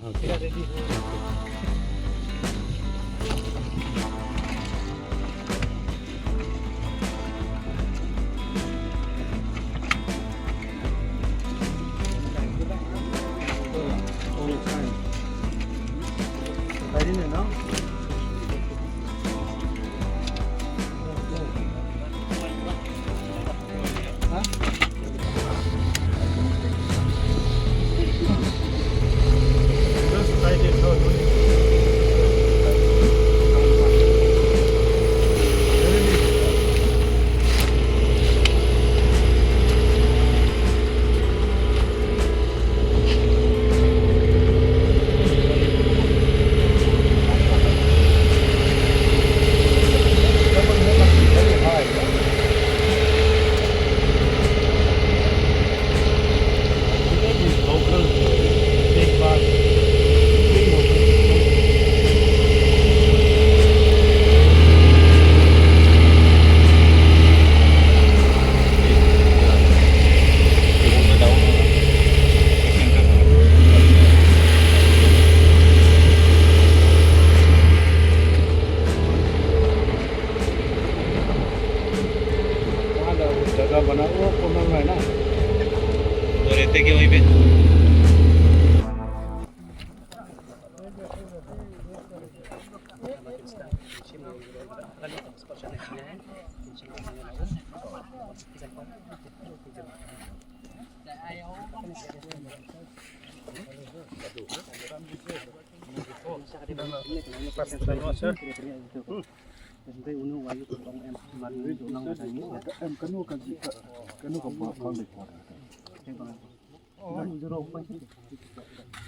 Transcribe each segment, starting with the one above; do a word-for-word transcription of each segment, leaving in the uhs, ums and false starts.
Okay.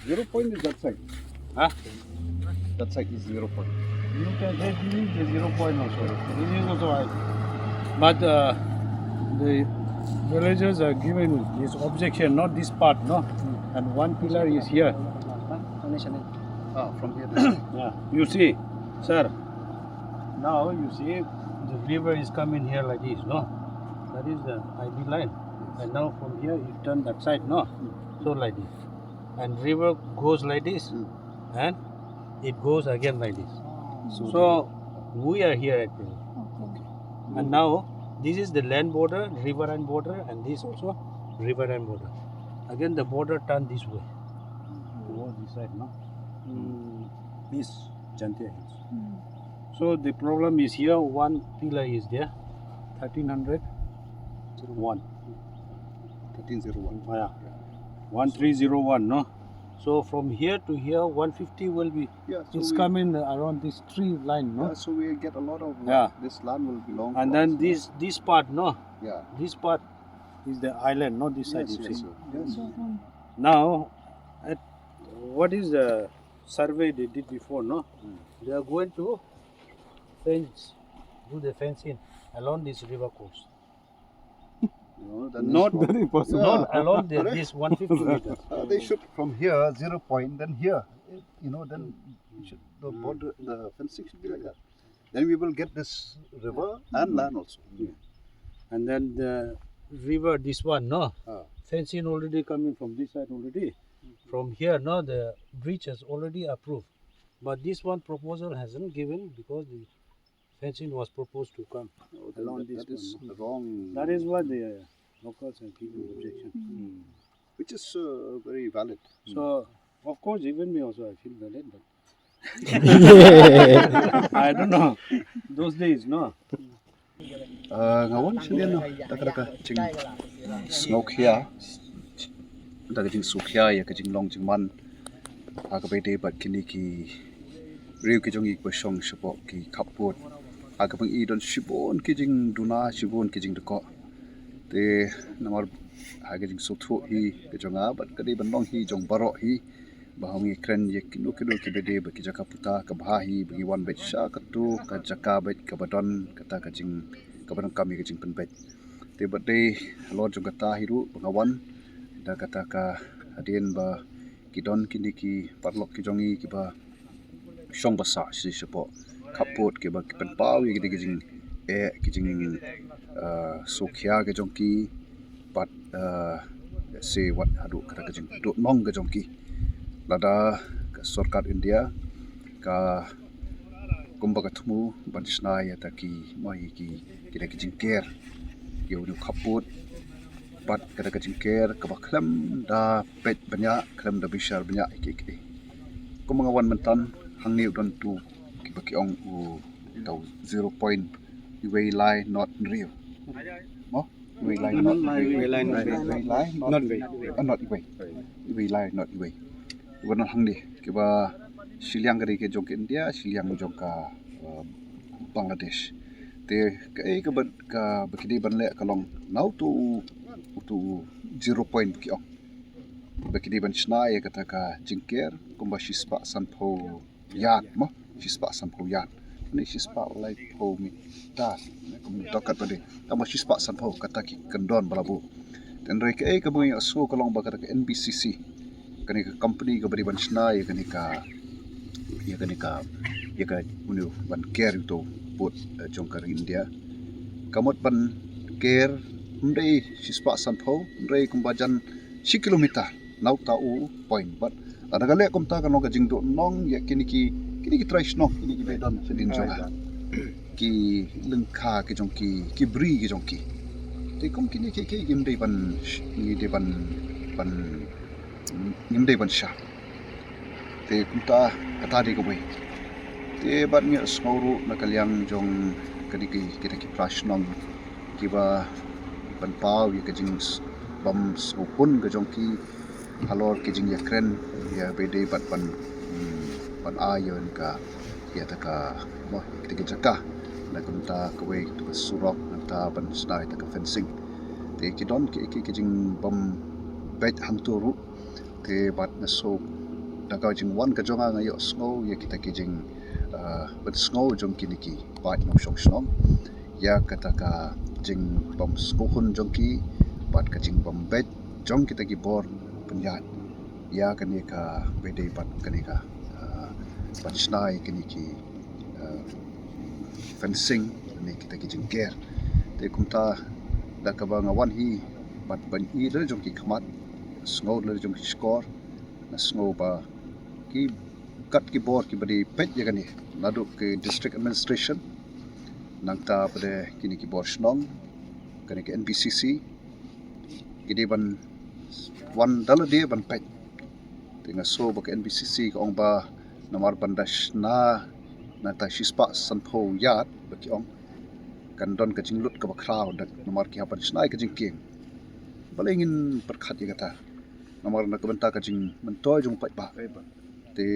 Zero point is that side. Huh? That side is zero point. You can say this is the zero point also. This is also high. But uh, the villagers are given this objection, not this part, no? And one pillar is here. Ah, from here. Yeah. You see, sir, now you see the river is coming here like this, no? That is the I B line. And now from here you turn that side, no? So like this. And river goes like this, and it goes again like this. So, we are here actually. And now this is the land border, river and border, and this also river and border. Again, the border turn this way. Towards this side, no? This Jaintia Hills. So the problem is here, one pillar is there, thirteen hundred one. Thirteen zero one. Yeah. One three zero one, no? So from here to here, one fifty will be, yeah, so it's we coming around this tree line, no? Yeah, so we get a lot of, yeah, this land will belong to us, no? And then this, this part, no? Yeah. This part is the island, no? This side, yes, you see. Yes, sir. Yes. Now, at, what is the survey they did before, no? They are going to fence, do the fencing along this river course. No, that is not wrong. Very possible. Yeah. Not along the, correct, this one fifty meters. Uh, they should from here, zero point, then here. You know, then it should, the border, the fencing should be like that. Then we will get this river and land also. Yeah. And then the river, this one, no? Ah. Fencing already coming from this side already. From here, no, the bridge has already approved. But this one proposal hasn't given because the fencing was proposed to come along this one, no? Oh, then that, that is wrong. That is what the, uh, locals have given objection. Which is, uh, very valid. So, of course, even me also, I feel valid, but I don't know. Those days, no? Uh, nga wan shane, no, da ka, da ka jingsngewkhia, da ka jingsngewkhia ïa ka jinglong jingman ha kaba ïadei bad kine ki riew ki jong ngi kiba shong shapoh ki khappud, ha kaba ngi don shibun ki jingduna, shibun ki jingdkoh. Te namar ha ka jingsngewthuh hi ka jong nga bad ka dei ban long hi jong baroh hi, ba haba ngi kren ïa kino kino kiba dei bad ki jaka puta, ka bha hi ba ngi wan beit sha kato ka jaka beit kaba don kata ka jing, kaba donkam ïa ka jingpynbeit. Te bad dei halor jong kata hi ruh ba nga wan da kata ka hadien ba ki don kine ki paralok ki jong ngi kiba shong basa shi shapoh khappud kiba ki pynpaw ïa ki, ki jing, eh, ki jing, eh, sngewkhia ki jong ki bad, eh, se wat haduh kata ka jingduhnong ka jong ki. Lada Sorkar India ka kumba ka thmu ban shna ïa ta ki, mo, ïa ki, kita ki jingker ïa u khappud bad kata ka jingker kaba khlem da peit bniah, khlem da bishar bniah ïa ki, ki. Kumba nga wan mynta hangne u don tu kiba ki ong u tau zero point, iwei lai not hynriew. Mo? Iwei lai not, iwei lai not, iwei lai not, not iwei. Iwei lai not iwei. Iwei not hangne kiba shiliang ka dei ka jong ka India, shiliang jong ka, eh, Bangladesh. Te kaei kaba, kaba ki dei ban leh ka long na utu, utu zero point ki ong. Ba ki dei ban shna ïa kata ka jingker kumba shispah sanphew yard, mo, shispah sanphew yard. Ni shispah laiphew meter. Ni kum to kat ba dei. Tang ba shispah sanphew kata ki kyndon ba la buh. Hynrei kaei kaba nga sngew ka long ba kata ka N B C C, kane ka company kaba dei ban shna ïa kane ka, ïa kane ka, ïa ka, une u ban ker ïa utu u pud, eh, jong ka ri India, ka mut ban ker ym dei shispah sanphew, hynrei kumba jan shi kilometer na uta u point. Bad lada ka leh kumta kan long ka jingduhnong ïa kine ki, kine ki trai shnong, kine kiba don shadien jong ka, ki lyngkha ki jong ki, ki bri ki jong ki. Te kum kine ki, ki, kim dei ban, ngi dei ban, ban, ngim dei ban shah. Te kumta kata dei kawei. Te bad nga sngew ruh na ka liang jong kane ki, kita ki phra shnong kiba pynpaw ïa ka jingbym sngewhun ka jong ki halor ki jingïakren ïa ba dei bad ban, hmm, ban ai ïa ka, ïa ta ka, mo, ïa kita ki jaka. Na kumta kawei ta ka surok, na kumta ban shna ïa ta ka fencing. Te ki don ki, ki, ki jingbym beit hangto ruh. Te bad nga sngew da ka jingwan ka jong nga, nga ïohsngew ïa kita ki jing, ah, pynsngew jong kine ki paid nongshong shnong ïa kata ka jingbym sngewhun jong ki bad ka jingbym beit jong kita ki bor pynïaid ïa kane kaba dei bad kane ka, ah, ban shna ïa kine ki, ah, fencing ne kita ki jingker. Te kumta da kaba nga wan hi bad ban ïohi da jong ki khmat, sngew da jong ki shkor, nga sngew ba ki kat ki bor kiba dei peit ïa kane, naduh ki district administration, nangta pat de kine ki bor shnong, kane ki N B C C, ki dei ban wan da lade ban peit. Te nga sngew ba ka N B C C ka ong ba namar ban da shna na ta shispah sanphew yard ba ki ong, kan don ka jinglut kaba khraw da namar ki hap ban shna ïa ka jingkieng. Balei ngin pyrkhat ïa kata? Namar na ka bynta ka jingmyntoi jong u paidbah. Te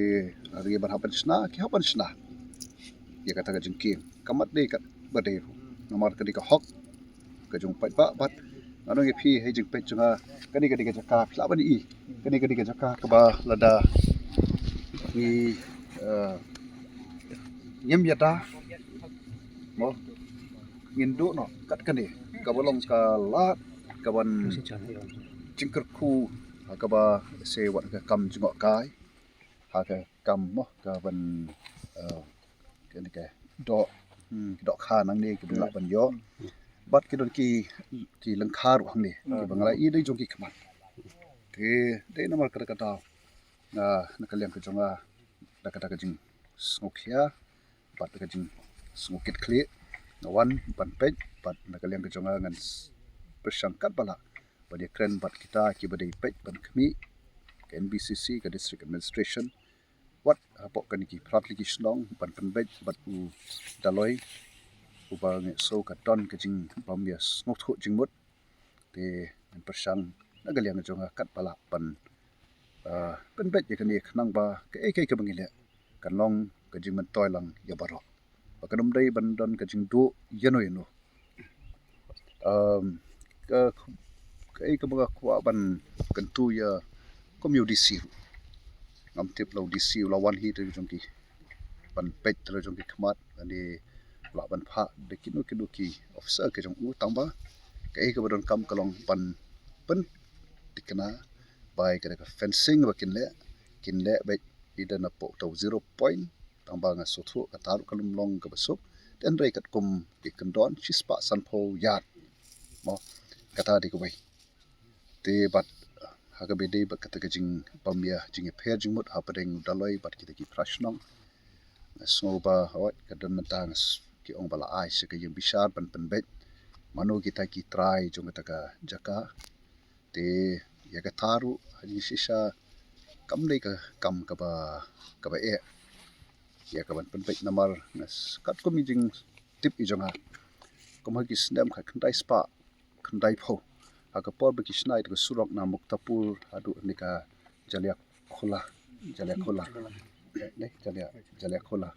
lada ki ban hap ban shna, ki hap ban shna ïa kata ka jingkieng. Ka mat dei katba dei ruh. Namar ka dei ka hok ka jong u paidbah bad nga ong ïa phi ha jingpeit jong nga, kane ka dei ka jaka phi lah ban ïohi. Kane ka dei ka jaka kaba lada ngi, eh, ngim ïada, mo, ngin duh noh kat kane kaba long ka lad kaban jingkyrkhu ha kaba se wat ka kam jngohkai ha ka kam, mo, kaban, eh, kane ka doh, hmm, dohkha nangne kiba lah ban ïoh. Bad ki don ki, ki lyngkha ruh hangne kiba nga la ïohi da jong ki khmat. Te dei namar kata ka daw nga na ka liang ka jong nga da kata ka jingsngewkhia bad da ka jingsngewkit khlieh nga wan ban peit bad na ka liang ka jong nga ngan s-, pyrshang katba lah ban ïakren bad kita kiba dei peit ban khmih, ka N B C C, ka District Administration, wat hapoh kane ki phra tylli ki shnong ban pynbeit bad u Daloi uba nga sngew ka don ka jingbym ïasngewthuh jingmut. Te ngan pyrshang na ka liang jong nga katba lah ban, ah, pynbeit ïa kane khnang ba kaei kaei kaba ngi leh kan long ka jingmyntoi lang ïa baroh. Ba kan ym dei ban don ka jingduh ïano ïano. Um, ka, kaei kaba nga kwah ban kyntu ïa kum ïa u D C ruh. Ngam tip la u D C u la wan hi te jong ki ban peit te jong ki khmat, lane lah ban phah da kino kino ki officer ki jong u, tang ba kaei kaba donkam ka long ban pynthikna ba ïa kane ka fencing ba kin leh, kin leh beit ïa da napoh uta u zero point, tang ba nga sngewthuh kata ruh kan ym long kaba suk, te hynrei katkum ki kyndon shispah sanphew yard. Mo, kata dei kawei. Te bad Ha kaba ïadei bad kata ka jingbym ïa, jingïapher jingmut hapdeng u Daloi bad kita ki para shnong, nga sngew ba hooid ka don mynta, nga s-, ki ong ba la ai sha ka ïing bishar ban pynbeit mano kita ki trai jong kata ka jaka. Te ïa kata ruh ha jingshisha kam dei ka kam kaba, kaba eh ïa ka ban pynbeit, namar nga s-, katkum i jingtip i jong nga, kum ha ki snem khatkhyndai spah khyndaiphew, ha ka por ba ki shna ïa ka surok na Muktapur haduh ne ka Jaliakhola, Jaliakhola, ne Jalia, Jaliakhola,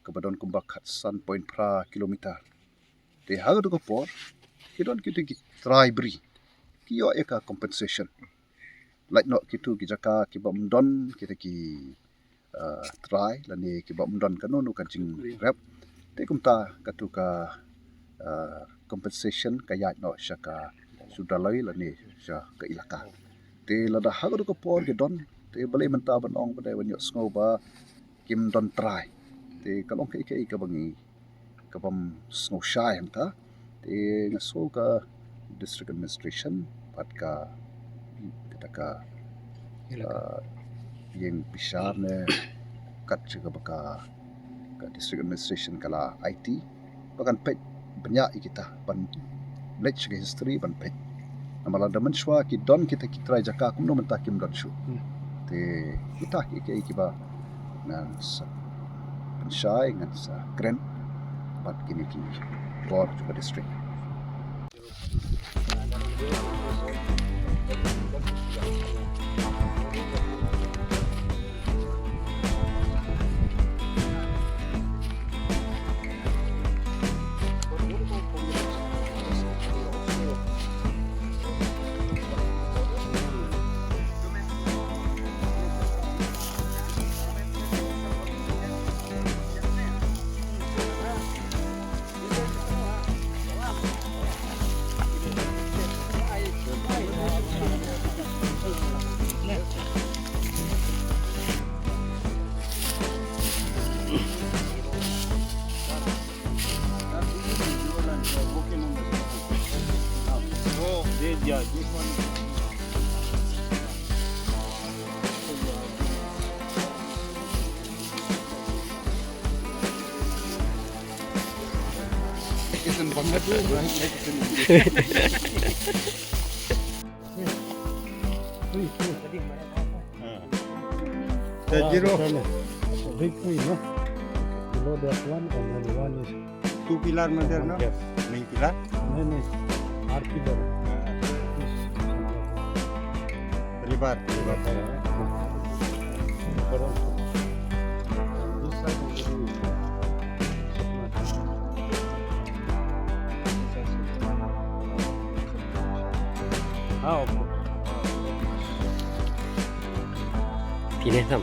kaba don kumba khatsan point phra kilometer. Te ha kato ka por ki don kita ki trai bri, ki ïoh ïa ka compensation. Lait noh kito ki jaka kibym don kita ki, uh, trai lane kibym don kano kano ka jingrep, te kumta kato ka, uh, compensation ka ïaid noh sha ka, sha u Daloi lane sha ka ilaka. Te lada ha kato ka por ki don, te balei mynta ban ong, balei ban ïohsngew ba kim don trai? Te ka long kaei kaei kaba ngi, kabym sngew shai hangta. Te nga sngew ka district administration bad ka, kata ka, ah, ïing bishar ne kat jaka ba ka, ka district administration ka la aiti ba kan peit bniah ïa kita, ban leit sha ka history ban peit. Namar lada mynshuwa ki don kita ki trai jaka, kumno mynta kim don shuh? Hmm. Te kita ki, ki, kiba ngan sa pynshai, ngan sa kren bad kine ki bor jong ka district. Free, free. Ah. The zero. Big free, no? Below that one and then one is two pillar mein there, no? Yes. Main pillar? No, no. Arch pillar. Ah. River, river. This side is Ah, okay. Pine sam.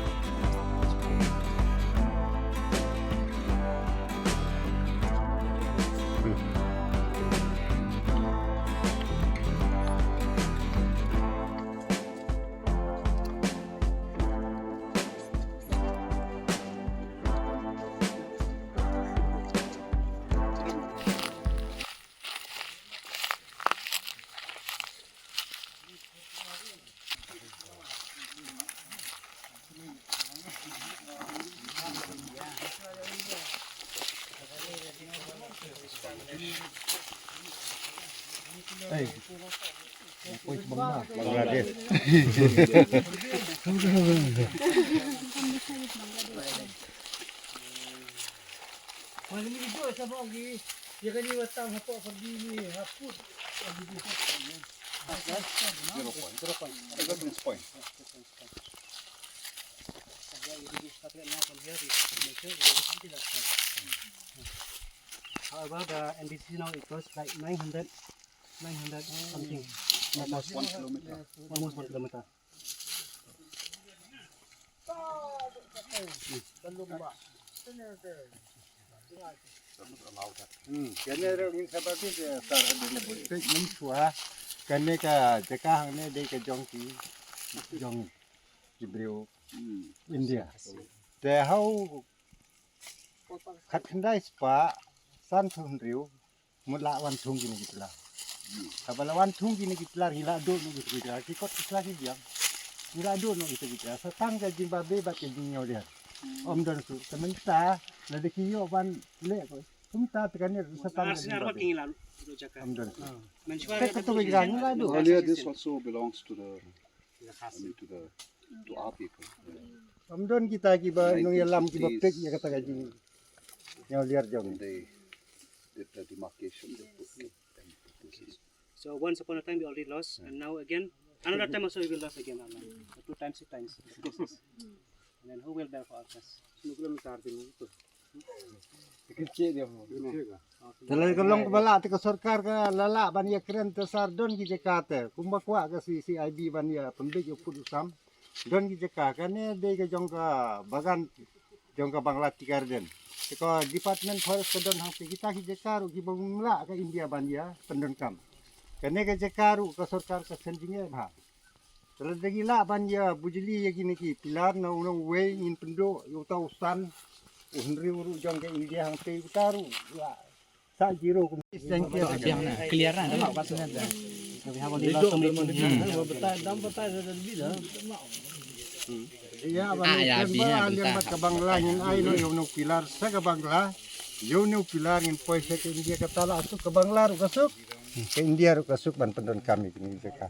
Hmm. Hey. Bangladesh. Zero point. Zero point. Reference point. However, the N B C now it goes like nine hundred, nine hundred something. Almost one kilometer. Almost one kilometer. Hmm. Kane ruh ngin sa peit, eh, sar hadien ba peit mynshuwa. Kane ka jaka hangne dei ka jong ki, jong ki briew India. Te ha u khatkhyndai spah sanphew hynriew mut la wan thung kine ki tla. Haba la wan thung kine ki pillar ngi la duh noh kita ki pillar, ki kot ki pillar ki biang. Ngi la duh noh kita ki pillar. Sa tang ka jingbabe bad ka jingïoh liar. Ym don shuh. Te mynta lada ki ïoh ban leh ko. Kumta te kane sa tang ka jingbabe. Ym don shuh. Te ka tu ka jingbabe ngi la duh. Earlier this also belongs to the, I mean, to the, to our people. Ym don kita kiba nongïalam kiba peit ïa kata ka jingïoh liar jong. They did the demarcation, they put it. So once upon a time we already lost, and now again, another time also we will lost again, our land. So two times, three times. And then who will bear for our case? Te lei ka long kaba lah te ka sorkar ka la lah ban ïakren te sar don ki jaka te. Kumba kwah ka C C I D ban ïa pynbeit ïa u pud u sam. Don ki jaka kane dei ka jong ka bagan jong ka Bangla Tea Garden. Te ka Department Forest ka don hangte kita ki jaka ruh kiba ym lah ka India ban ïa pyndonkam. Kane ka jaka ruh ka sorkar ka seng jingeh bha. Te lada ngi lah ban ïa bujli ïa kine ki pillar na uno uwei ngin pynduh ïa uta u san u hynriew ruh jong ka India hangte uta ruh la sa zero kum. Thank you. Biang na clear na, dah mak pas na dah. We have only lost so many things. Ïa ba liang bad ka Bangla ngin ai noh ïa uno u pillar sa ka Bangla. Ïa uno u pillar ngin poi sa ka India, kata la suk ka Bangla ruh ka suk. Ka India ruh ka suk ban pyndonkam ïa kine ki jaka.